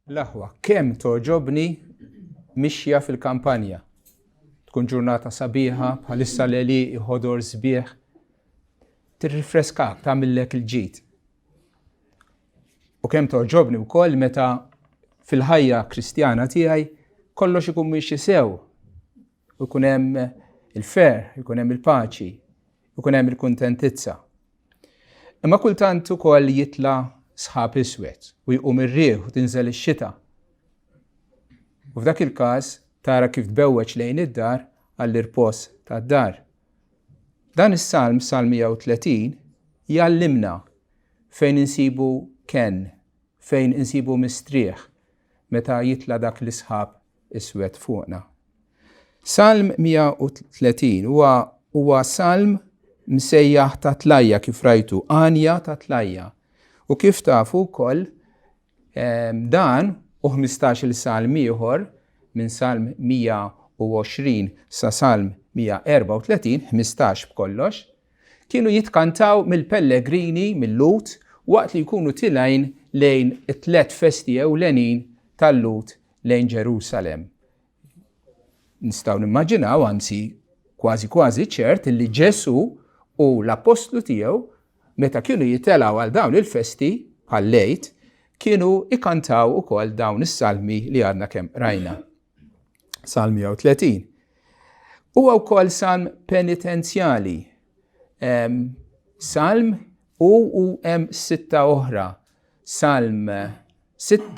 L-aħwa, kemm togħġobni mixja fil-kampanja. Tkun ġurnata sabiħa, bħalissa l-għelieqi ħodor sbieħ. Tirrifreskak, tagħmillek il-ġid. U kemm togħġobni wkoll meta fil-ħajja Kristjana tiegħi kollox ikun miexi sew. U jkun hemm il-ferħ, ikun hemm il-paċi, ikun hemm il-kuntentizza. Imma kultant ukoll jitla' sħab iswed u jqum ir-riħ u tinżel ix-xita. U f'dak il-każ tara kif tbewweġ lejn id-dar għall-irpos tad-dar. Dan is-salm, Salm 130, jgħallimna fejn insibu kenn, fejn insibu mistrieħ meta jitla' dak l-isħab iswed fuqna. Salm 130 huwa huwa salm msejjaħ ta' tlajja kif rajtu, għanja ta' tlajja. U kif tafu wkoll ehm, dan u 15-il salm ieħor minn salm 120 sa salm 134, 15 b'kollox, kienu jitkantaw mill-pellegrini mill-Lhud waqt li jkunu tilgħin lejn it-tlet festi ewlenin tal-Lhud lejn Ġerusalemm. Nistgħu nimmaġinaw, anzi kważi kważi ċert, li Ġesù u l-appostlu tiegħu meta kienu jitelgħu għal dawn il-festi bħal-Lejt, kienu ikantaw ukoll dawn is-salmi li għadna kemm rajna. Salm 130. Huwa wkoll salm penitenzjali. Salm u u hemm sitta oħra. Salm 6,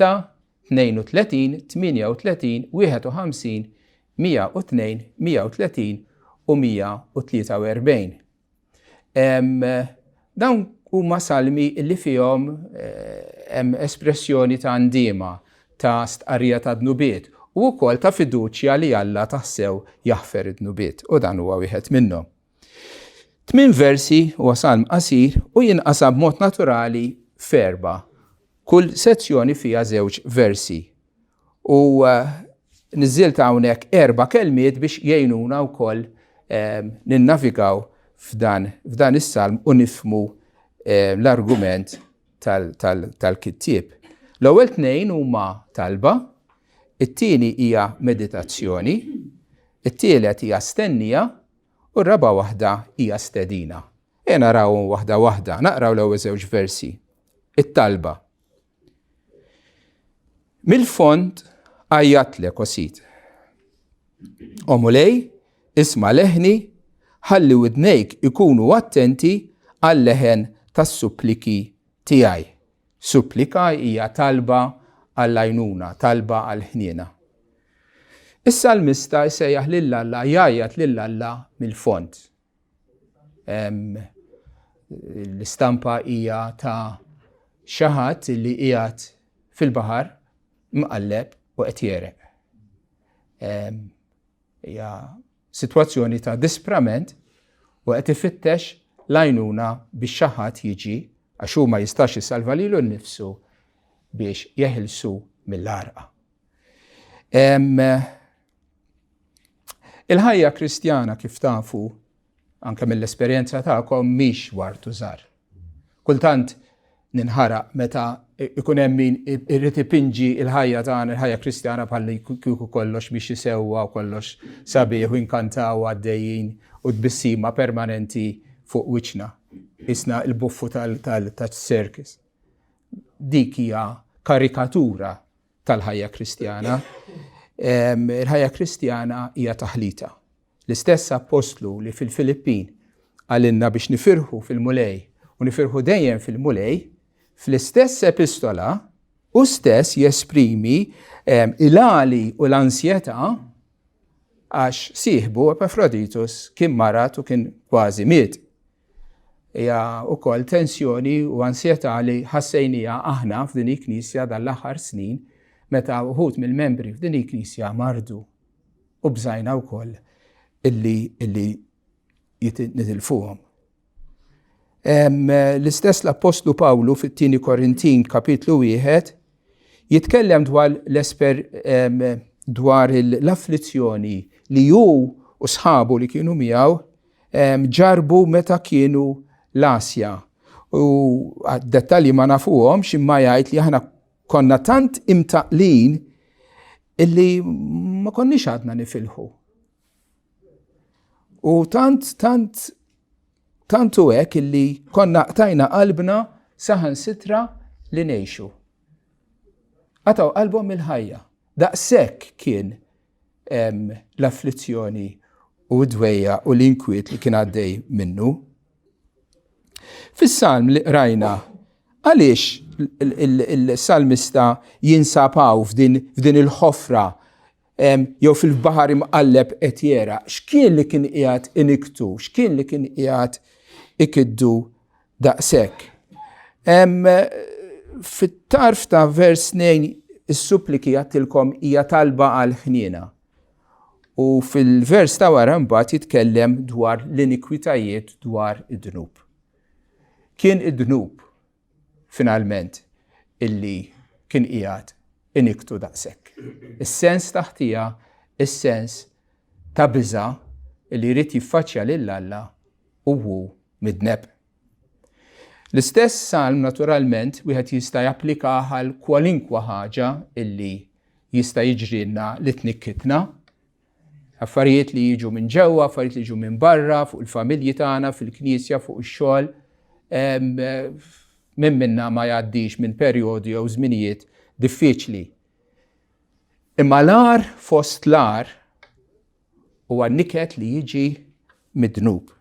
32, 38, 51, 102, 130 u 143. Dawn huma salmi li fihom eh, hemm espressjoni ta' ndiema, ta' stqarrija ta' dnubiet u wkoll ta' fiduċja li Alla tassew jaħfer id-dnubiet u dan huwa wieħed minnhom. Tmin versi huwa salm qasir u jinqasam b'mod naturali f'erba'. Kull sezzjoni fiha żewġ versi. U eh, niżżilt hawnhekk erba' kelmiet biex jgħinuna wkoll eh, ninnavigaw f'dan, f'dan is-salm u nifhmu eh, l-argument tal-kittieb. L-ewwel tnejn huma talba, it-tieni hija meditazzjoni, it-tielet hija stennija u r-raba' waħda hija stedina. Ejja narawhom waħda waħda, naqraw l-ewwel żewġ versi. It-talba. Mill-fond għajjatlek, o Sid. O Mulej, isma' leħni, ħalli widnejk ikunu attenti għal-leħen tas-suppliki tiegħi. Supplika hija talba għall-għajnuna, talba għall-ħniena. Is-salmista jsejjaħ lil Alla, jgħajjat lil Alla mill-fond. L-istampa hija ta' xi ħadd li qiegħed fil-baħar mqalleb u qed jereq. Hija sitwazzjoni ta' disprament u qed ifittex l-għajnuna biex xi ħadd jiġi għax hu ma jistax isalva lilu nnifsu biex jeħilsu mill-għarqa. Il-ħajja Kristjana kif tafu anke mill-esperjenza tagħkom mhix ward u żar. Kultant ninħaraq meta ikun hemm min irid ipinġi l-ħajja tagħna, il-ħajja Kristjana bħal kieku kollox biex sewwa u kollox sabiħ u inkantaw għaddejjin u tbissima permanenti fuq wiċċna. Isna il-buffu tal-circus. Dik hija karikatura tal-ħajja Kristjana. Il-ħajja Kristjana hija taħlita. L-istess appostlu li fil-Filippin għalinna biex nifirħu fil-Mulej u nifirħu dejjem fil-Mulej, fl-istess epistola u stess jesprimi il-għali u l-ansjetà għax sieħbu Epafroditus kien marat u kien kważi miet. Hija wkoll tensjoni u ansjetà li ħassejniha aħna f'din il-Knisja dan l-aħħar snin meta wħud mill-membri f'din il-Knisja mardu u bżajna wkoll illi illi nitilfuhom. L-istess l-Appostlu Pawlu fit-tieni Korintin kapitlu wieħed jitkellem dwar l-esper dwar l-afflizzjoni li hu u sħabu li kienu miegħu ġarrbu meta kienu l-Asja. U dettalji ma nafuhomx imma jgħid li aħna Konna tant imtaqlin illi ma konniex għadna nifilħu. U tant, tant, tant u hekk illi konna qtajna qalbna saħansitra li ngħixu. Qatgħu qalbhom mill-ħajja. Daqshekk kien l-afflizzjoni u d-dwejja u l-inkwiet li kien għaddej minnu. Fis-salm li qrajna, għaliex il-salmista jinsab hawn f'din il-ħofra jew fil-baħar imqalleb qed jera, x'kien li kien qiegħed iniktu, x'kien li kien qiegħed ikiddu daqshekk. Fit-tarf ta' vers 2 is-suppliki għattilkom hija talba għal ħniena. U fil-vers ta' wara mbagħad jitkellem dwar l-inikwitajiet dwar id-dnub. Kien id-dnub finalment illi kien qiegħed iniktu daqshekk. Is-sens ta' ħtija, is-sens ta' biża' illi jrid jiffaċċja lil Alla u hu midneb. L-istess salm naturalment wieħed jista' japplikah għal kwalinkwa ħaġa illi jista' jiġrilna li tnikkitna. Affarijiet li jiġu minn ġewwa, affarijiet li jiġu minn barra, fuq il-familji tagħna, fil-knisja, fuq ix-xogħol. Min minna ma jgħaddix minn perjodi jew żminijiet diffiċli. Imma l-agħar fost l-agħar huwa niket li jiġi mid-dnub.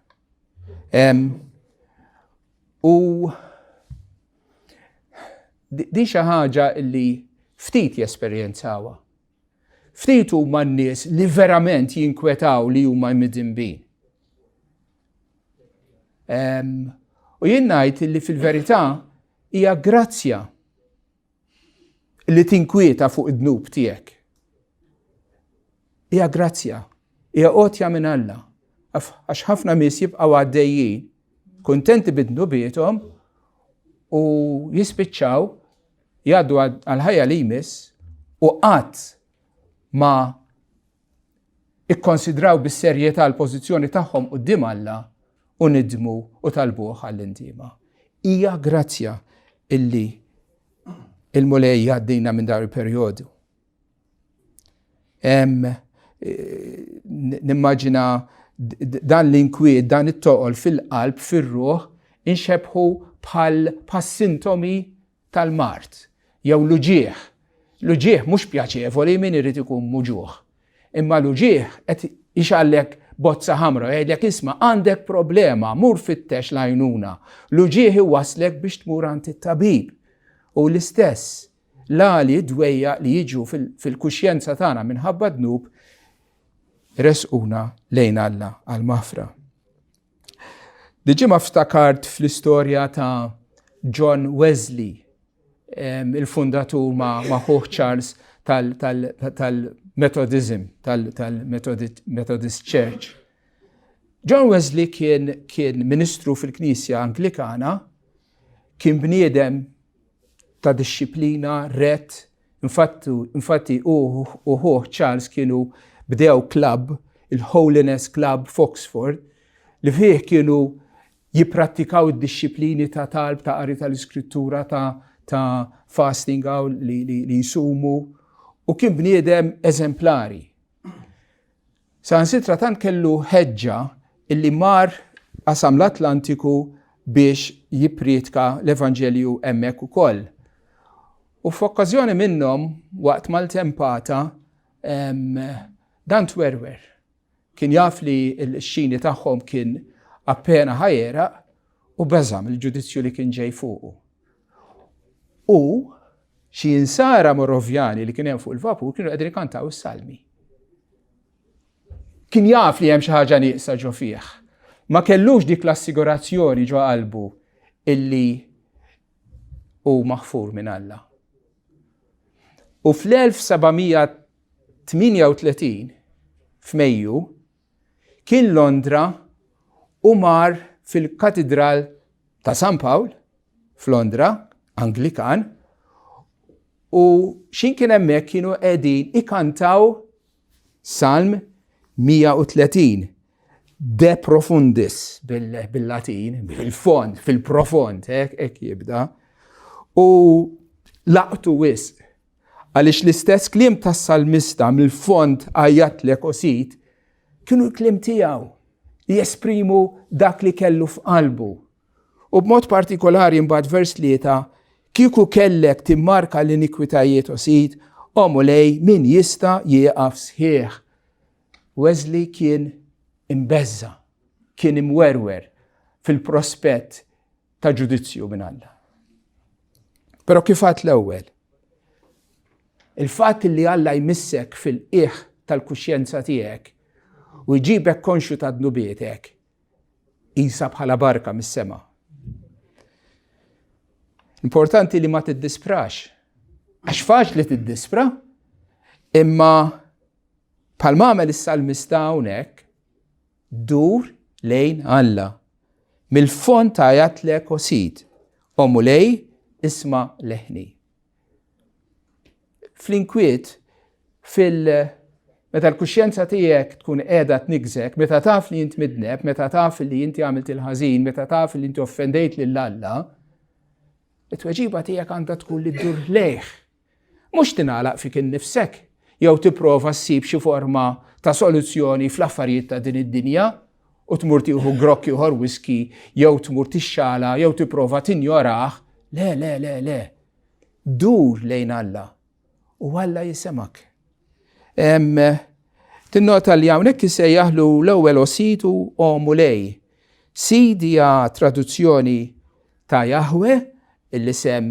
U din xi ħaġa li ftit jesperjenzawha. Ftit huma n-nies li verament jinkwetaw li huma midinbin. U jien ngħid li fil-verità hija grazzja li tinkwieta fuq id-dnub tiegħek. Hija grazzja, hija għotja minn Alla. Għax ħafna nies jibqgħu għaddejjin kuntenti bid-dnubiethom u jispiċċaw jgħaddu għal-ħajja li jmiss u qatt ma ikkonsidraw bis-serjetà l-pożizzjoni tagħhom quddiem Alla u nidmu u talbuh għall-indiema. Hija grazzja illi il-Mulej jgħaddina minn dar il-perjodu. Eh, nimmaġina dan l-inkwiet, dan it-toqol fil-qalb, fir-ruħ, inxebħu bħal sintomi tal-mard jew l-uġigħ. L-uġigħ mhux pjaċevoli min irid ikun muġugħ. Imma l-uġigħ qed jixgħallek bozza ħamra jgħidlek isma' għandek problema, mur fittex l-għajnuna. L-uġigħ iwasslek biex tmur għand it-tabib. U l-istess l-għali dwejja li jiġu fil-kuxjenza tagħna minħabba dnub resquna lejn Alla għal-maħfra. Diġi ma ftakart fl-istorja ta' John Wesley, il-fundatur ma' ħuh Charles tal-Methodism, tal-Methodist Church. John Wesley kien, kien ministru fil-Knisja Anglikana, kien bniedem ta' dixxiplina, rett, infatti hu u ħuh Charles kienu bdew club, il-Holiness Club f'Oxford, li fih kienu jipprattikaw id-dixxiplini ta' talb, ta' qari tal-iskrittura, ta', ta fasting għaw li, li, li jsumu, u kien bniedem eżemplari. Saħansitra tant kellu ħeġġa illi mar qasam l-Atlantiku biex jipprietka l-Evanġelju hemmhekk ukoll. U f'okkażjoni minnhom waqt maltempata dan twerwer. Kien jaf li l-xini tagħhom kien appena ħajeraq u beża' mill-ġudizzju li kien ġej fuqu. U xi insara Morovjani li kien hemm fuq il-vapur kienu qegħdin ikantaw is-salmi. Kien jaf li hemm xi ħaġa nieqsa ġo fih. Ma kellux dik l-assigurazzjoni ġo qalbu illi hu maħfur minn Alla. U fl-1738 f'Mejju kien Londra u mar fil-Katidral ta' San Pawl f'Londra, Anglikan, u xin kien hemmhekk kienu qegħdin ikantaw Salm 130 De profundis bil-Latin, bil-fond, fil-profond, hekk jibda. U laqtu wisq. Għaliex l-istess kliem tas-salmista mill-fond għajjatlek o Sid kienu l-kliem tiegħu li jesprimu dak li kellu f'qalbu. U b'mod partikolari mbagħad vers 3, kieku kellek timmarka l-inikwitajiet o Sid, o Mulej, min jista' jieqaf sħiħ? Wesley kien imbeżża', kien imwerwer fil-prospett ta' ġudizzju minn Alla. Però kif għadt l-ewwel, il-fatt li Alla jmissek fil-qiegħ tal-kuxjenza tiegħek u jġibek konxju ta' dnubietek, qisha bħala barka mis-sema. Importanti li ma tiddisprax. Għax faċli tiddispra, imma bħal għamel is-salmista hawnhekk, dur lejn Alla. Mill-fond għajatlek o Sid, o Mulej, isma' leħni. Fl-inkwiet, fil- meta l-kuxjenza tiegħek tkun qiegħda tniggżek, meta taf li int midneb, meta taf li inti għamilt il-ħażin, meta taf li inti offendejt lil Alla, it-tweġiba tiegħek għandha tkun li ddur lejh. Mhux tingħalaq fik innifsek jew tipprova ssib xi forma ta' soluzzjoni fl-affarijiet ta' din id-dinja u tmur tieħu grokk ieħor whisky jew tmur tixxala jew tipprova tinjorah. Le, le, le, le. Dur lejn Alla u Alla jisemgħek. Tinnota li hawnhekk isejjaħlu l-ewwel o Sid u o Mulej. Sid hija traduzzjoni ta' Jahwe, l-isem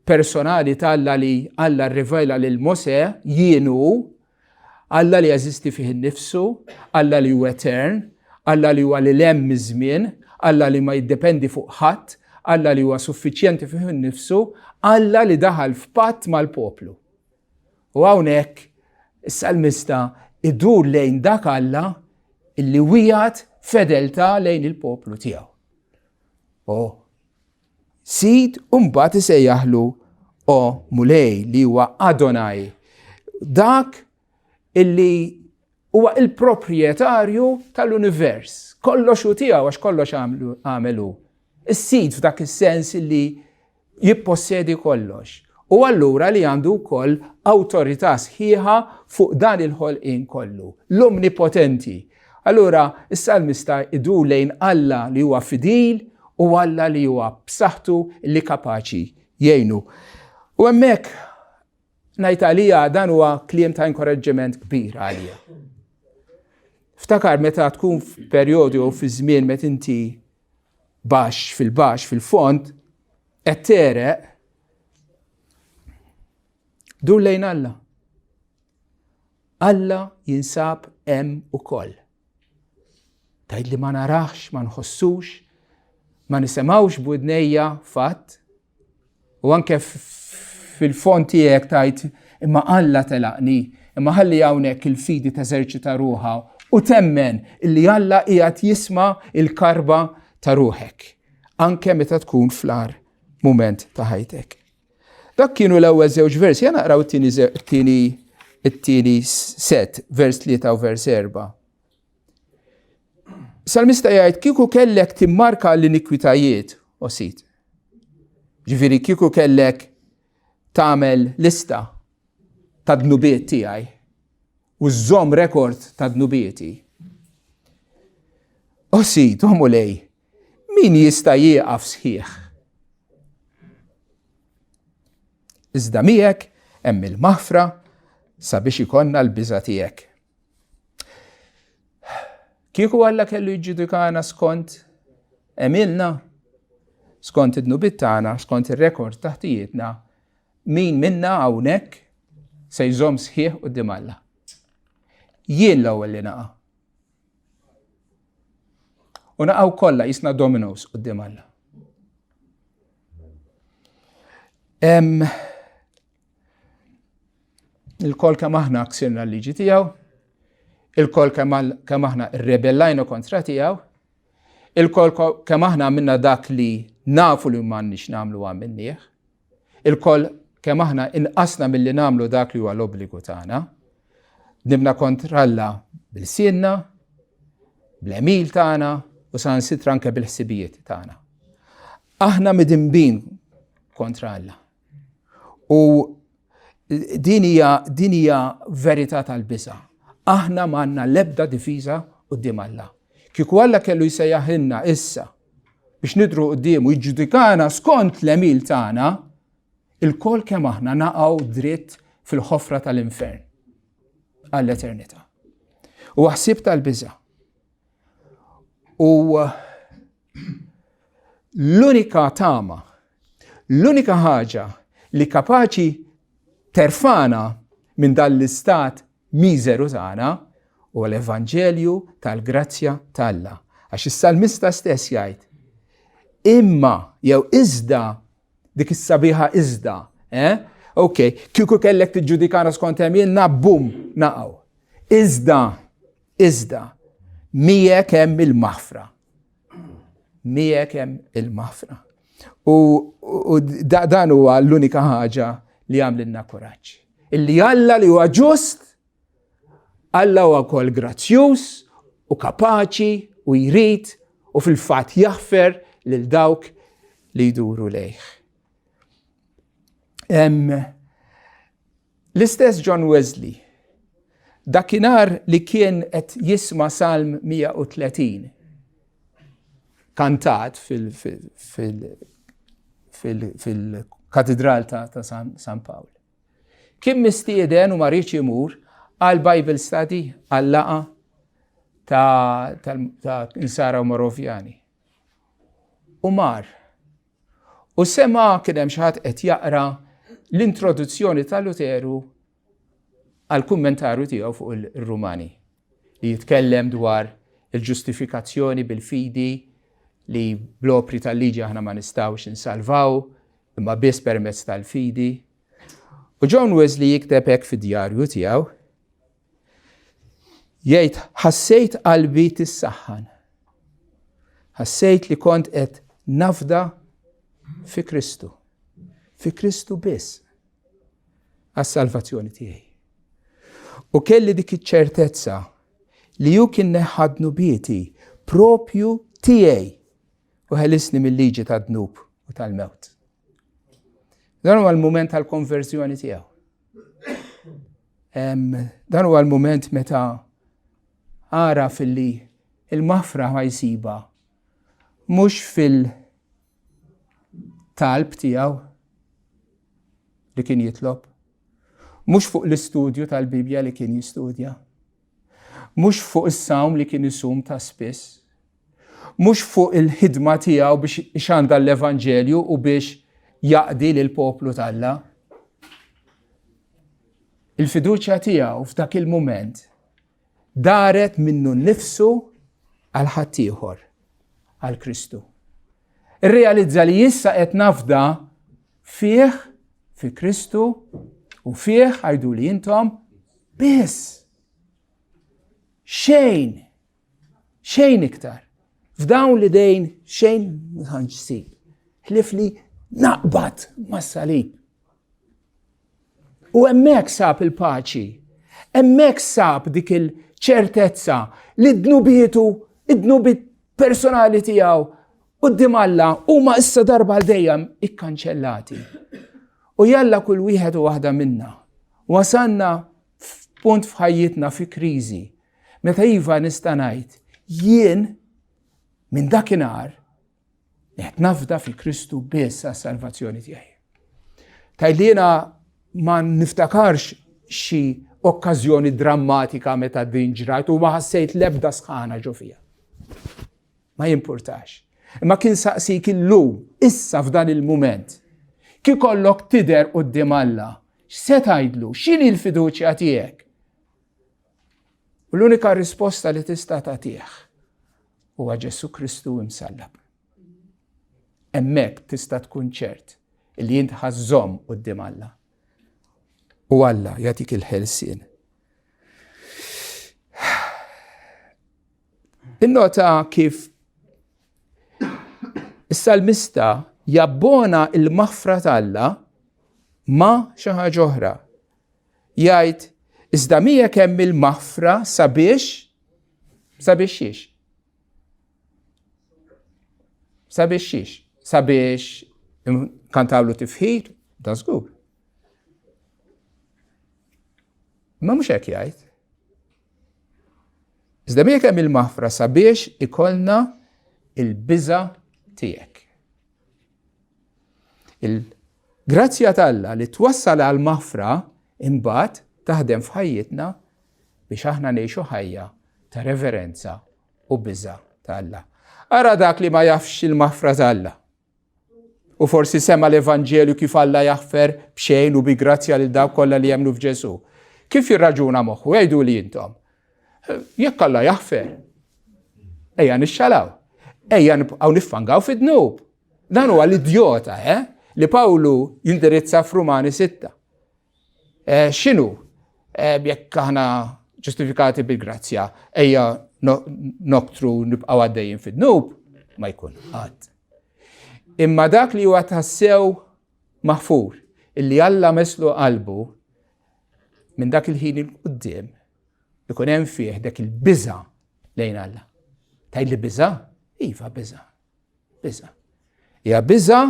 personali ta' Alla li Alla rrivela lil Mosè, jien hu, Alla li jeżisti fih innifsu, Alla li hu etern, Alla li huwa lil hemm miż-żmien, Alla li ma jiddependi fuq ħadd, Alla li huwa suffiċjenti fih innifsu, Alla li daħal f'patt mal-poplu. U hawnhekk is-salmista idur lejn dak Alla illi wiegħed fedeltà lejn il-poplu tiegħu. Oh, Sid u mbagħad isejjaħlu O Mulej li huwa Adonai. Dak illi huwa il-proprjetarju tal-univers. Kollox hu tiegħu għax kollox għamel hu. Is-sid f'dak is-sens illi jippossedi kollox. U allura li għandu wkoll awtorità sħiħa fuq dan il-ħolqien kollu, l-omnipotenti. Allura, is-salmista idur lejn Alla li huwa fidil u Alla li huwa b'saħħtu li kapaċi jgħinu. U hemmhekk ngħid għalija dan huwa kliem ta' inkoraġġiment kbir għalija. Ftakar meta tkun f'perjodu jew fi żmien meta inti baxx fil-baxx fil-fond qed tereq dur lejn Alla. Alla jinsab hemm ukoll. Tgħid li ma narax, ma nħossux, ma nisemgħux b'widnejja fatt, u anke fil-fond tiegħek tgħid imma Alla telaqni, imma ħalli hawnhekk il-fidi teżerċita ruħha u temmen illi Alla qiegħed jisma' il-karba ta' ruħek, anke meta tkun fl-agħar mument ta' ħajtek. Dak kienu l-ewwel żewġ versi, ħa naqraw it-tieni it-tieni set, vers 3 u vers 4. Salmista jgħid kieku kellek timmarka l-inikwitajiet, o Sid. Ġifieri kieku kellek tagħmel lista ta' dnubiet tiegħi u żżomm rekord ta' dnubieti. O Sid, o Mulej, min jista' jieqaf sħiħ? Iżda miegħek hemm il-maħfra sabiex ikollna l-biża' tiegħek. Kieku Alla kellu jiġġudikana skont għemilna, skont id-dnubiet tagħna, skont ir-rekord ta' ħtijietna, min minna hawnhekk se jżomm sħiħ quddiem Alla? Jien l-ewwel li naqa'. U naqgħu kollha jisna dominos quddiem Alla. Il-kol kemm aħna ksirna l-liġi tiegħu, il-kol kemm aħna rrebellajna kontra tiegħu, il-kol kemm aħna għamilna dak li nafu li m'għandniex nagħmlu għamilnieh, il-kol kemm aħna inqasna milli nagħmlu dak li huwa l-obbligu tagħna, dnibna kontra Alla bil-sienna, bl-għemil tagħna u saħansitra anke bil-ħsibijiet tagħna. Aħna midinbin kontra Alla. U din hija din hija verità tal-biża'. Aħna m'għandna l-ebda difiża quddiem Alla. Kieku Alla kellu jsejjaħilna issa biex nidru quddiemu jiġġudikana skont l-għemil tagħna, ilkoll kemm aħna naqgħu dritt fil-ħofra tal-infern għall-eternità. U ħsieb tal-biża'. U l-unika tama, l-unika ħaġa li kapaċi terfana minn dan l-istat miżeru tagħna huwa l-Evanġelju tal-grazzja t'Alla. Għax is-salmista stess jgħid, imma jew iżda dik is-sabiħa iżda, eh? Ok, kieku kellek tiġġudikana skont għemilna, bum, naqgħu. Iżda, iżda, miegħek hemm il-maħfra. Miegħek hemm il-maħfra. U, u da, dan huwa l-unika ħaġa li għamlilna kuraġġ. Illi Alla li huwa ġust, Alla huwa wkoll grazzjuż u kapaċi u jrid u fil-fatt jaħfer lil dawk li jduru lejh. L-istess John Wesley, dakinhar li kien qed jisma' Salm 130, kantat fil-katedral ta' San Pawl. Kien mistieden u ma riedx imur għal Bible study għal laqa ta' Insara u Morovjani. U mar. U sema' kien hemm xi ħadd qed jaqra l-introduzzjoni ta' Luteru għall-kummentarju tiegħu fuq ir-Rumani li jitkellem dwar il-ġustifikazzjoni bil-fidi li bl-opri tal-liġi aħna ma nistgħux insalvaw imma biss permezz tal-fidi. U John Wesley jikteb hekk fid-djarju tiegħu Jgħid, ħassejt qalbi tissaħħan. Ħassejt li kont qed nafda fi Kristu. Fi Kristu biss. Għas-salvazzjoni tiegħi. U kelli dik iċ-ċertezza li hu kien neħħa dnubieti propju tiegħi u ħelisni mill-liġi tad-dnub u tal-mewt. Dan huwa l-mument tal-konverżjoni tiegħu. Dan huwa l-mument meta għaraf illi il-maħfra ma jsibha mhux fil-talb tiegħu li kien jitlob, mhux fuq l-istudju tal-Bibja li kien jistudja, mhux fuq is-sawm li kien isum ta' spiss, mhux fuq il-ħidma tiegħu biex ixandar l-Evanġelju u biex jaqdi lill-poplu t'Alla. Il-fiduċja tiegħu f'dak il-mument daret minnu nnifsu għal ħaddieħor, għal Kristu. Irrealizza li issa qed nafda fih, fi Kristu, u fih għajdu li intom biss. Xejn Xejn iktar. F'dawn l-idejn xejn ħanġsib. Ħlif li naqbad mas-salib. U hemmhekk sab il-paċi. Hemmhekk sab dik il-ċertezza li dnubietu, id-dnubiet personali tiegħu quddiem Alla huma issa darba għal dejjem ikkanċellati. U jalla kull wieħed u waħda minna wasanna f'punt f'ħajjitna fi kriżi Meta iva nista' ngħid, jien minn dakinhar qed nafda fi Kristu biss għas-salvazzjoni tiegħi. Tgħid li jiena ma niftakarx xi okkażjoni drammatika meta din ġrat u ma ħassejt l-ebda sħana ġo fija. Ma jimpurtax. Imma kien saqsik illum, issa f'dan il-mument, kikollok tidher quddiem Alla, x'se tgħidlu, x'inhi l-fiduċja tiegħek? U l-unika risposta li tista' tagħtih huwa Ġesù Kristu imsallab. Hemmhekk tista' tkun ċert li int ħażżomm quddiem Alla. U Alla jagħtik il-ħelsien. Innota kif is-salmista jabbona il-maħfra t'Alla ma' xi ħaġa oħra. Jgħid, iżda miegħek hemm il-maħfra sabiex sabiex xiex? Sabiex xiex? Sabiex kantawlu tifħir, da żgur. Imma mhux hekk jgħid. Iżda miegħek hemm il-maħfra sabiex ikollna il-biża tiegħek. Il-grazzja t'Alla li twassal għal maħfra imbagħad taħdem f'ħajjitna biex aħna ngħixu ħajja ta' reverenza u biża ta' Alla. Ara dak li ma jafx il-maħfra ta' Alla. U forsi sema l-Evanġelju kif Alla jaħfer b'xejn u bi grazzja lil dawk kollha li jemmnu f'Ġesù. Kif jirraġuna moħħu? Għidu li intom. Jekk Alla jaħfer, ejja nixxalaw. Ejja nibqgħu niffangaw fid-dnub. Dan huwa l-idjota, eh? Li Pawlu jindirizza f'Rumani 6. Eh, x'inhu? Eh, jekk aħna ġustifikati bil-grazzja, ejja noktru nibqgħu għaddejjin fid-dnub, ma jkun qatt. Imma dak li huwa tassew maħfur, illi Alla meslu qalbu, minn dak il-ħin il-qudiem, ikun hemm fih dak il-biża lejn Alla. Tgħid li biża? Iva biża. Biża. Hija biża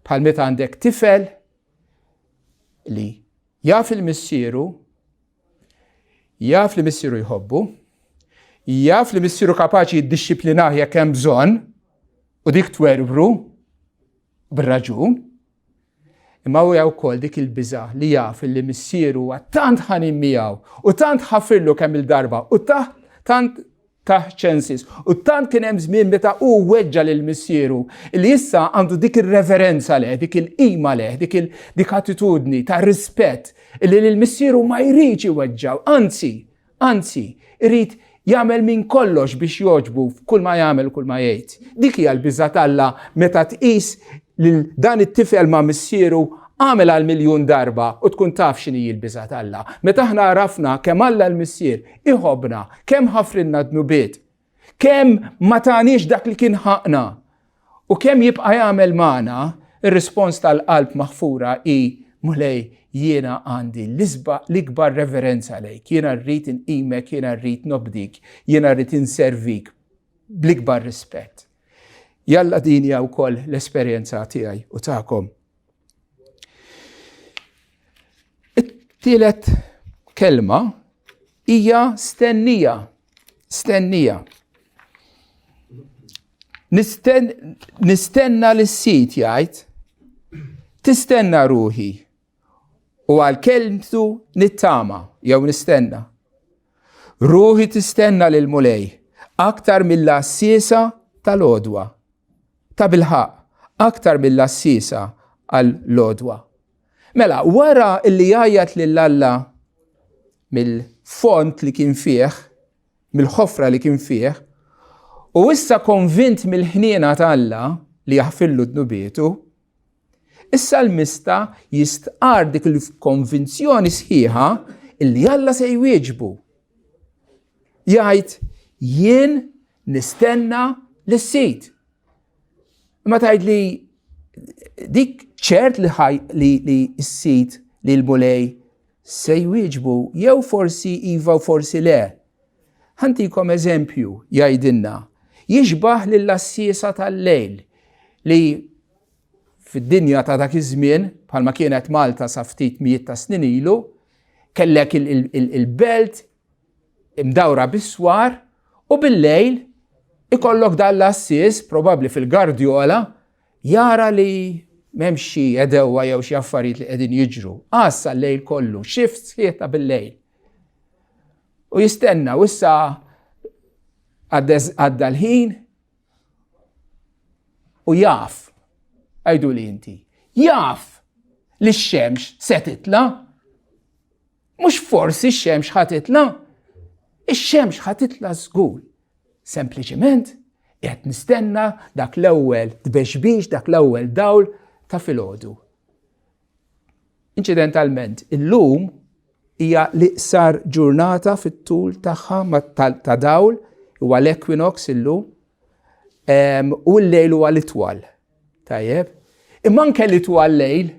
bħal meta għandek tifel li jaf il-missieru, jaf li missieru jħobbu, jaf li missieru kapaċi jiddixxiplinah jekk hemm bżonn, u dik twerwru bir-raġun, imma huwa wkoll dik il-biża' li jaf li missieru huwa tant ħanin miegħu u tant ħafirlu kemm il-darba u tant tah chances. U tant kien hemm żmien meta hu weġġa' lil missieru li issa għandu dik ir-reverenza leh, dik il-qima leh, dik il dik attitudni ta' rispett li lil missieru ma jridx iweġġgħu, anzi, anzi, irid jagħmel minn kollox biex jogħġbu f'kull ma jagħmel u kull ma jgħid. Dik hija l-biża' t'Alla meta tqis lil dan it-tifel ma' missieru għamel għal miljun darba u tkun taf x'inhi l-biża' t'Alla. Meta aħna għarafna kemm Alla l-Missier iħobbna, kemm ħafrilna dnubiet, kemm ma taniex dak li kien ħaqna u kemm jibqa' jagħmel magħna, ir-rispons tal-qalb maħfura hi Mulej, jiena għandi l-isba l-ikbar reverenza lejk, jiena rrid inqimek, jiena rrid nobdik, jiena rrid inservik bl-ikbar rispett. Jalla din hija wkoll l-esperjenza tiegħi u tagħkom. It-tielet kelma hija stennija. Stennija. Nisten, nistenna l-sit jgħid, tistenna ruħi u għal kelmtu nittama jew nistenna. Ruħi tistenna lil Mulej aktar mill-għassiesa tal-għodwa. Tabilħaqq, aktar mill-għassiesa għall-għodwa. Mela, wara li jgħajjat lil Alla mill-fond li kien fih, mill-ħofra li kien fih, u issa konvint mill-ħniena ta' Alla li jaħfirlu dnubietu, Is-salmista jistqarr dik il-konvinzjoni sħiħa illi Alla se jwieġbu. Jgħid jien nistenna lis-sid. Imma tgħid li dik ċert li ħaj li, li s-sid li l-mulej se jwieġbu jew forsi iva u forsi le. Ħantikom eżempju jgħidilna jixbaħ lill-assisa tal-lejl li Fid-dinja ta' dak iż-żmien, bħalma kienet Malta sa ftit mijiet ta' snin ilu, kellek il-belt imdawra bis-swar u bil-lejl ikollok dan l-għassies, probabbli fil-gardjola, jara li m'hemmx xi għedewwa jew xi affarijiet li qegħdin jiġru. Għassa l-lejl kollu, xift sħiħ ta' bil-lejl. U jistenna, u issa għadda l-ħin, U jaf, għajdu li inti, jaf li x-xemx se titla. Mhux forsi x-xemx ħa titla, ix-xemx ħa titla żgur. Sempliċement qed nistenna dak l-ewwel tbexbix, dak l-ewwel dawl ta' filgħodu. Inċidentalment, illum hija l-iqsar ġurnata fit-tul tagħha ta' dawl, huwa l-equinox illum, u l-lejl huwa l-itwal. Tajjeb? Imma anke li twal lejl,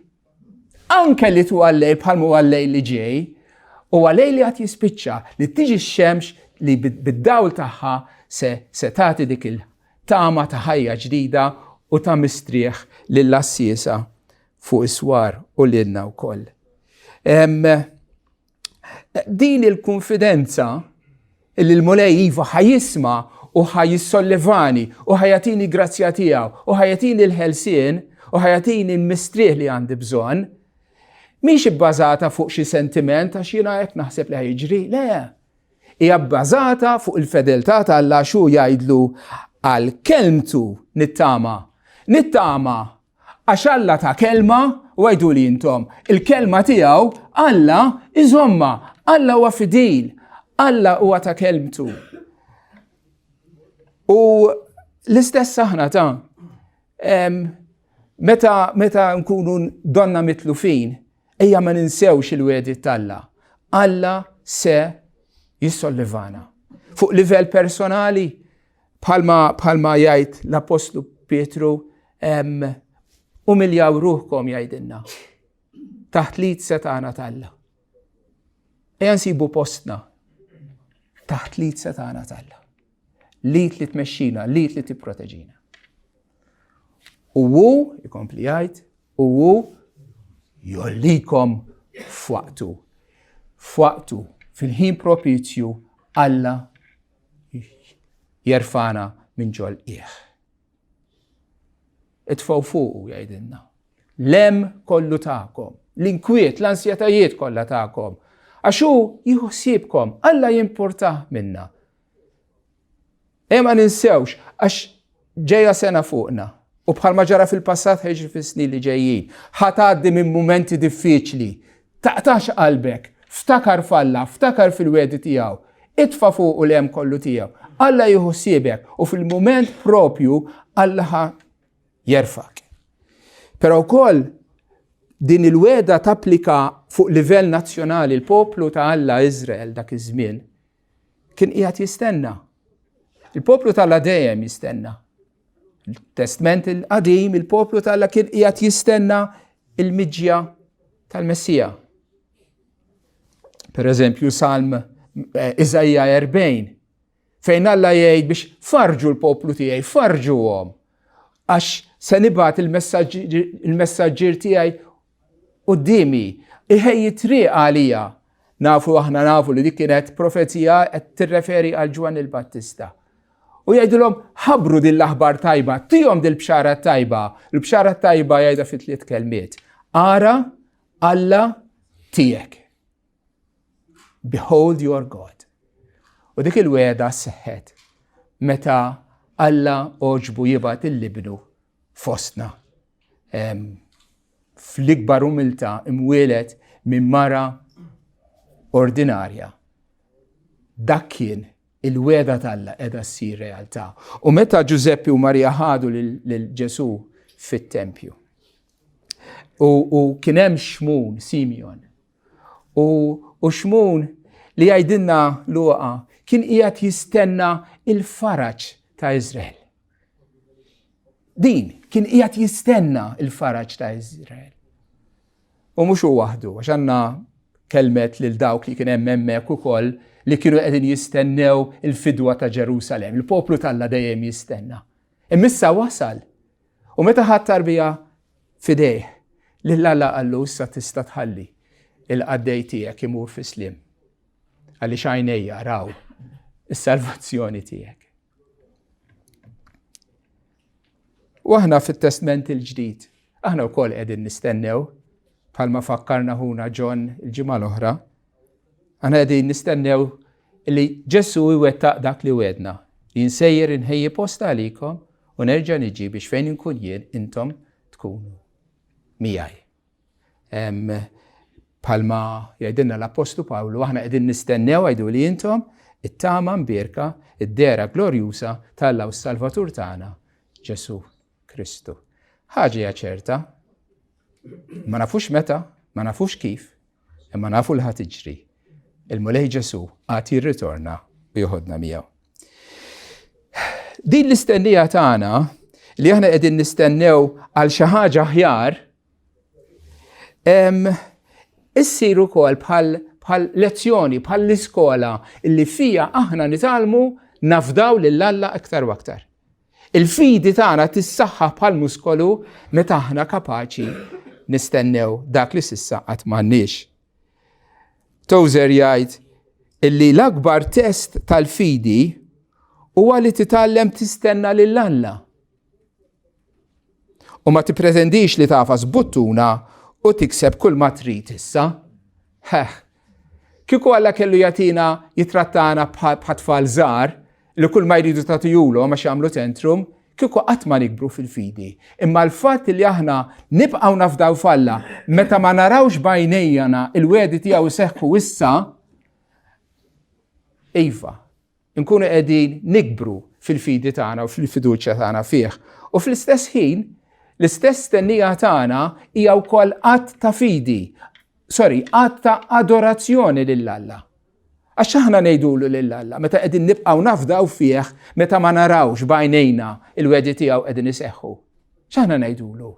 anke li twal lejl bħal huwa l-lejl li ġej, huwa lejl li għad jispiċċa li tiġi x-xemx li bid-dawl tagħha se se tagħti dik il-tama ta' ħajja ġdida u ta' mistrieħ lill-għassiesa fuq is-swar u lilna wkoll. Din il-konfidenza li l-Mulej iva ħa jisma' u ħa jissollevani u ħa jagħtini grazzja tiegħu u ħa jagħtini l-ħelsien u ħa jagħtini l-mistrieħ li għandi bżonn, mhix ibbażata fuq xi sentiment għax jiena hekk naħseb li ħa jiġri, le. Hija bbażata fuq il-fedeltà ta' Alla għax hu jgħidlu għal kelmtu nittama. Nittama Għax Alla ta kelma, u għiduli intom, il-kelma tiegħu Alla iżomma, Alla huwa fidil, Alla huwa ta' kelmtu. U l-istess aħna ta' meta, meta nkunu donna mitlufin, ejja ma ninsewx il-wegħdi t'Alla. Alla se jissollevana. Fuq livell personali, Bħalma bħalma jgħid l-Appostlu Pietru, umiljaw ruħkom jgħidilna. Taħt l-id setgħana t'Alla. Ejja nsibu postna taħt l-id setgħana t'Alla. L-id li tmexxina, l-id li tipproteġina. U hu, ikompli jgħid, u hu jollikom f'waqtu. F'waqtu, fil-ħin propizju, Alla jerfagħna minn ġol qiegħ. Itfgħu fuqu jgħidilna. Lem kollu tagħkom, l-inkwiet, l-ansjetajiet kollha tagħkom. Għax hu jieħu ħsiebkom, Alla jimpurtah minna. Ejja ma ninsewx, għax ġejja sena fuqna. U bħalma ġara fil-passat ħa jiġri fis-snin li ġejjin. Ħa tgħaddi minn mumenti diffiċli. Taqtax qalbek. Ftakar f'Alla, ftakar fil-wegħdi tiegħu. Itfa' fuqu l-hemm kollu tiegħu. Alla jieħu ħsiebek u fil-mument propju Alla ħa jerfak. Però wkoll din il-wegħda tapplika fuq livell nazzjonali l-poplu ta' Alla Iżrael dak iż-żmien kien qiegħed jistenna. Il-poplu t'Alla dejjem jistenna. Il-Testment il-qadim, il-poplu t'Alla kien qiegħed jistenna il-miġja tal-Messija. Per eżempju, Salm eh, Iżaija 40, fejn Alla jgħid biex farġu l-poplu tiegħi, farġuhom, għax se nibgħat il-messaġġier tiegħi quddiemi, iħejji triq għalija. Nafu aħna nafu li dik kienet profezija qed tirreferi għal Ġwanni l-Battista. U jgħidilhom ħabbru din l-aħbar tajba, tihom din l-bxara tajba. L-bxara tajba jgħidha fi tliet kelmiet. Ara Alla tiegħek. Behold your God. U dik il-wegħda seħħet meta Alla għoġbu jibgħat il-libnu fostna. Fl-ikbar umiltà imwieled minn mara ordinarja. Dak kien Il-wegħda t'Alla qiegħda ssir realtà. U meta Ġużeppi u Marija ħadu lil Ġesù fit-tempju. U, u kien hemm Xmun, Simeon. U, u Xmun li jgħidilna Luqa kien qiegħed jistenna il-faraġ ta' Iżrael. Din kien qiegħed jistenna il-faraġ ta' Iżrael. U mhux hu waħdu, għax għandna kelmet lil dawk li kien hemm hemmhekk ukoll li kienu qegħdin jistennew il-fidwa ta' Ġerusalemm. Il-poplu t'Alla dejjem jistenna. Imma issa wasal. U meta ħadd tarbija f'idejh, lil Alla qallu issa tista' tħalli il-qaddej tiegħek imur fi sliem. Għaliex għajnejja raw is-salvazzjoni tiegħek. U aħna fit-Testment il-Ġdid, aħna wkoll qegħdin nistennew, bħalma fakkarna ħuna John il-ġimgħa l-oħra, aħna qegħdin nistennew li Ġesù jwettaq dak li wedna. Jien sejjer inħejji post għalikom u nerġa' niġi biex fejn inkun jien intom tkunu miegħi. Bħalma jgħidilna l-Appostlu Pawlu, aħna qegħdin nistennew għidu li intom it-tama mbierka, id-dehra glorjuża t'Alla u s-Salvatur tagħna, Ġesù Kristu. Ħaġa hija ċerta, ma nafux meta, ma nafux kif, imma nafu li ħa tiġri. Il-Mulej Ġesù għad jirritorna u joħodna miegħu. Din l-istennija tagħna li aħna qegħdin nistennew għal xi ħaġa aħjar Issir ukoll bħal bħal lezzjoni, bħal l-iskola li fija aħna nitgħallmu nafdaw lil Alla aktar u aktar. Il-fidi tagħna tissaħħaħ bħal muskolu meta aħna kapaċi nistennew dak li sissa qatt m'għandniex. Tozer jgħid illi l-akbar test tal-fidi huwa li titgħallem tistenna lil Alla. U ma tippretendix li tagħfas buttuna u tikseb kull ma trid issa. Ħeħ. Kieku Alla kellu jagħtina jitrattana bħat-tfal żgħar li kull ma jridu tagħtihulhom għax jagħmlu tantrum, kieku qatt ma nikbru fil-fidi. Imma l-fatt li aħna nibqgħu nafdaw f'Alla meta ma narawx b'għajnejna il-wegħdi tiegħu jseħħu issa, iva, Inkunu qegħdin nikbru fil-fidi tagħna u fil-fiduċja tagħna fih. U fl-istess ħin, l-istess stennija tagħna hija wkoll att ta' fidi, sorry, att ta' adorazzjoni lil Alla. Għax aħna ngħidulu lil Alla meta qegħdin nibqgħu nafdaw fih meta ma narawx b'għajnejna il-wegħdi tiegħu qegħdin iseħħu. X'aħna ngħidulu?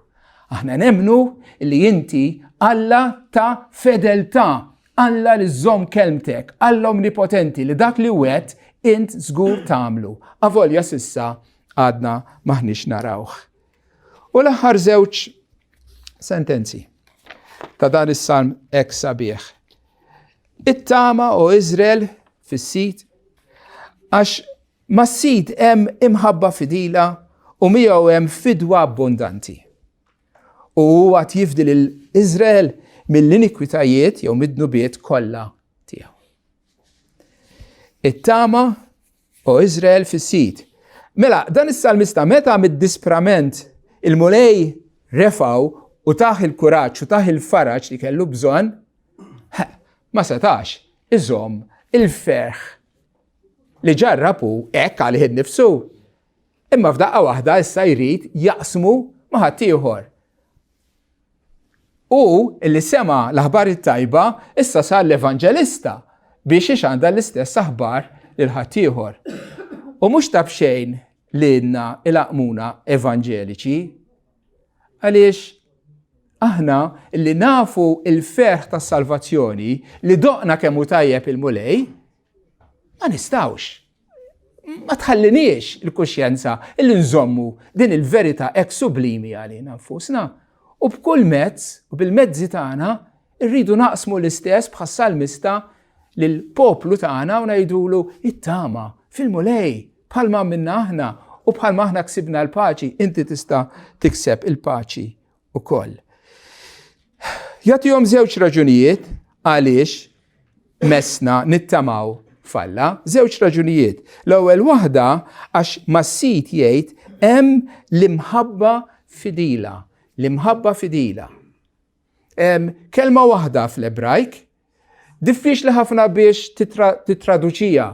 Aħna nemmnu li inti Alla ta' fedeltà, Alla li żżomm kelmtek, Alla omnipotenti li dak li wegħedt int żgur tagħmlu. Avolja s'issa għadna m'aħniex narawh. U l-aħħar żewġ sentenzi ta' dan is-salm hekk sabiħ. Ittama o Iżrael fis-Sid għax mas-Sid hemm imħabba fidila u miegħu hemm fidwa abbundanti. U hu għad jifdi lil Iżrael mill-inikwitajiet jew mid-dnubiet kollha tiegħu. Ittama o Iżrael fis-Sid. Mela, dan is-salmista meta mid-disprament il-Mulej refgħu u tah il-kuraġġ u tah il-faraġ li kellu bżonn, ma setax iżomm il-ferħ li ġarrab hu hekk għalih innifsu. Imma f'daqqa waħda issa jrid jaqsmu ma' ħaddieħor. Hu li sema' l-aħbar it-tajba issa sar l-evanġelista biex ixandar l-istess aħbar lil ħaddieħor. U mhux ta' b'xejn lilna ilaqqmuna evanġeliċi. Għaliex aħna li nafu l-ferħ tas-salvazzjoni li doqna kemm hu tajjeb il-Mulej, ma nistgħux ma tħalliniex il-kuxjenza illi nżommu din il-verità hekk sublimi għalina nfusna. U b'kull mezz u bil-mezzi tagħna rridu naqsmu l-istess bħas-salmista lill-poplu tagħna u ngħidulu ittama fil-Mulej bħalma għamilna aħna u bħalma aħna ksibna l-paċi, inti tista' tikseb il-paċi ukoll. Jagħtihom żewġ raġunijiet għaliex messna nittamaw f'Alla. Żewġ raġunijiet. L-ewwel waħda għax mas-Sid jgħid hemm l-imħabba fidila. L-imħabba fidila. Kelma waħda fl-Ebrajk Diffiċli ħafna biex titraduċija.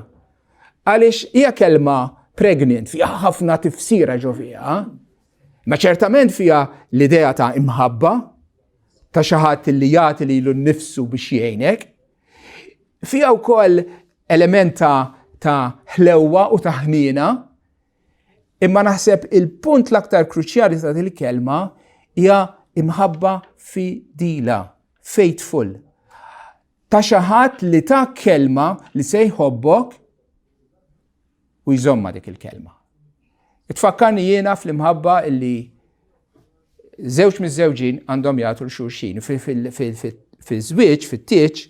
Għaliex hija kelma pregnant, fiha ħafna tifsira ġo fiha. Ma ċertament fiha l-idea ta' imħabba, ta' xi ħadd li jagħti lilu nnifsu biex jgħinek. Fiha wkoll element ta' ta' ħlewwa u ta' ħniena. Imma naħseb il-punt l-aktar kruċjali ta' dil-kelma hija imħabba fidila, faithful. Ta' xi ħadd li ta' kelma li se jħobbok u jżomma dik il-kelma. Tfakkarni jiena fl-imħabba illi żewġ miż-żewġin għandhom jagħtu l-xulxin fil-żwieġ, fit-tieġ,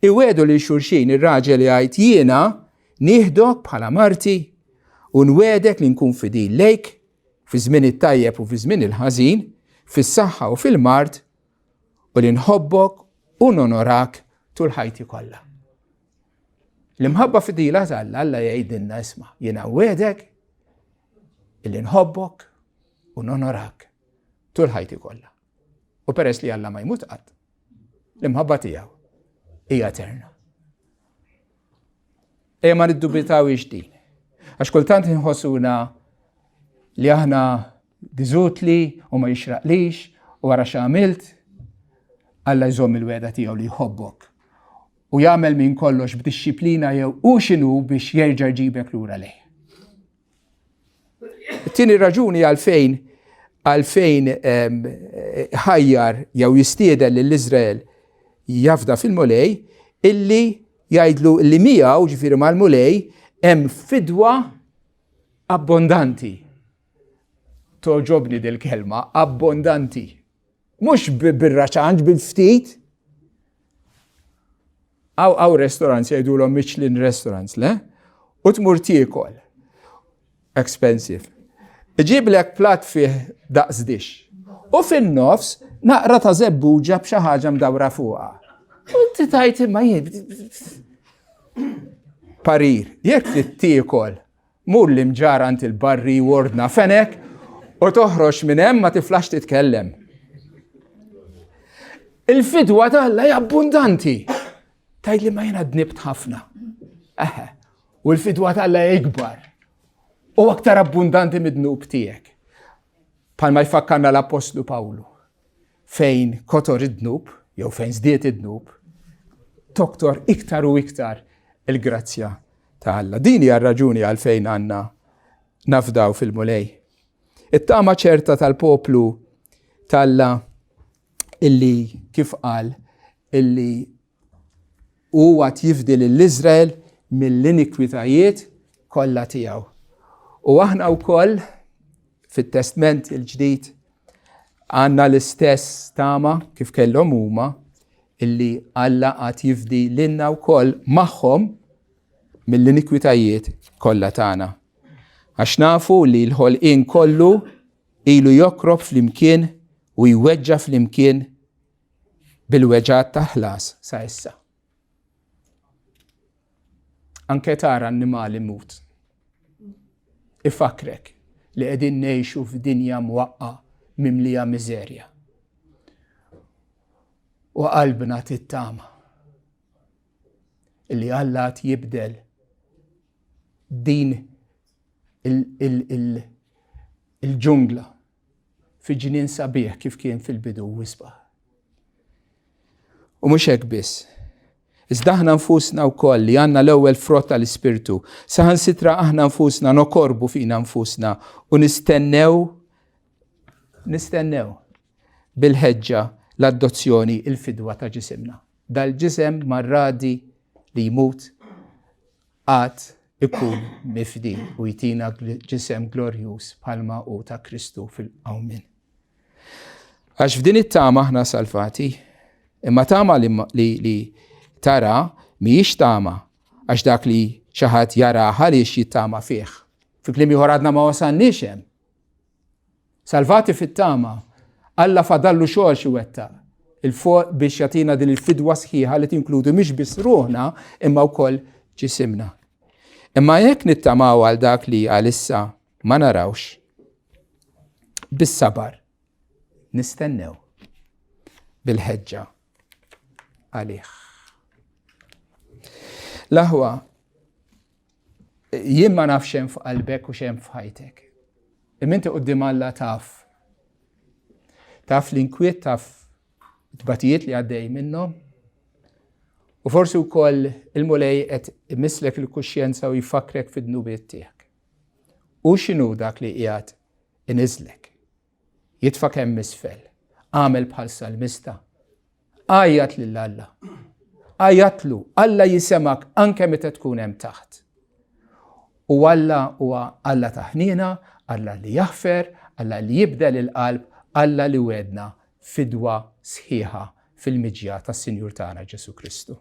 iwedu lil xulxin ir-raġel jgħid jiena nieħdok bħala marti u nwegħdek li nkun fidil lejk fi żmien it-tajjeb u fi żmien il-ħażin, fis-saħħa u fil-mard, u li nħobbok u nonorak tul ħajti kollha. L-imħabba fidila t'Alla, Alla jgħidilna isma' jiena nwegħdek illi nħobbok u nonorak tul ħajti kollha. U peress li Alla ma jmut qatt, l-imħabba tiegħu hija eterna. Ejja ma niddubitawhiex din. Għax kultant inħossuna li aħna diżutli u ma jixraqlix u wara x'għamilt, Alla jżomm il-wegħda tiegħu li jħobbok u jagħmel minn kollox b'dixxiplina jew hu x'inhu biex jerġa' jġibek lura lejh. It-tieni raġuni għalfejn għalfejn ħajjar jew jistieden lil Iżrael jafda fil-Mulej illi jgħidlu li miegħu ġifieri mal-Mulej hemm fidwa abbondanti. Togħġobni dil-kelma abbondanti. Mhux bir-raċanġ bil-ftit. Hawn restaurants jgħidulhom Michelin restaurants, le? U tmur tiekol. Expensive. Iġiblek platt fih daqs dix. U fin-nofs naqra ta' żebbuġa b'xi ħaġa mdawra fuqha. U inti tajt imma jien. Parir, jekk trid tiekol, mur l-imġar għand il-barri u ordna fenek u toħroġ minn hemm ma tiflax titkellem. Il-fidwa t'Alla hija abbundanti. Tgħid li ma jiena dnibt ħafna. Eħe, u l-fidwa t'Alla ikbar u aktar abbundanti mid-dnub tiegħek. Palma jfakkarna l-Appostlu Pawlu, fejn kotor id-dnub, jew fejn żdied id-dnub, toktor iktar u iktar il-grazzja ta' Alla. Din hija r-raġuni għalfejn għandna nafdaw fil-Mulej. It-tama ċerta tal-poplu t'Alla illi kif qal illi hu għad jifdi lil Iżrael mill-inikwitajiet kollha tiegħu. U aħna wkoll fit-Testment il-ġdid għandna l-istess tama kif kellhom huma illi Alla għad jifdi lilna wkoll magħhom mill-inikwitajiet kollha tagħna. Għax nafu li l-ħolqien kollu ilu jokrob flimkien u jweġġa' flimkien bil-weġgħat ta' ħlas sa issa. Anke tara annimal imut. Ifakrek li qegħdin ngħixu f'dinja mwaqqa mimlija miżerja. U qalbna tittama illi Alla għad jibdel din il-ġungla fi ġnien sabiħ kif kien fil-bidu u isbaħ. U mhux hekk biss. Iżda aħna nfusna wkoll li għandna l-ewwel frott tal-Ispirtu, saħansitra aħna nfusna nokorbu fina nfusna u nistennew nistennew bil-ħeġġa l-adozzjoni il-fidwa ta' ġisimna. Dal-ġisem marradi li jmut għad ikun mifdi u jtina ġisem glorjuż bħalma hu ta' Kristu fil-qawmien. Għax f'din it-tama aħna salvati, imma tama li, li, li tara mhijiex tama għax dak li xi ħadd jaraha għaliex jittama fih. Fi kliem ieħor għadna ma wasalniex hemm. Salvati fit-tama, Alla fadallu xogħol xi wettaq il-fuq biex jagħtina din il-fidwa sħiħa li tinkludi mhix biss ruħna imma wkoll ġisimna. Imma jekk nittamaw għal dak li għalissa ma narawx, bis-sabar nistennew bil-ħeġġa għalih. L-aħwa, Jien ma nafx hemm f'qalbek u x'hemm f'ħajtek. Imma inti quddiem Alla taf. Taf l-inkwiet, taf tbatijiet li għaddej minnhom. U forsi wkoll il-Mulej qed imislek il-kuxjenza u jfakkrek fid-dnubiet tiegħek. U x'inhu dak li qiegħed iniżlek? Jitfgħek hemm isfel. Agħmel bħal salmista. Għajjat lil Alla. Għajjatlu, Alla jisemgħek anke meta tkun hemm taħt. U Alla huwa Alla ta' ħniena, Alla li jaħfer, Alla li jibdel il-qalb, Alla li wegħdna fidwa sħiħa fil-miġja tas-Sinjur tagħna Ġesù Kristu.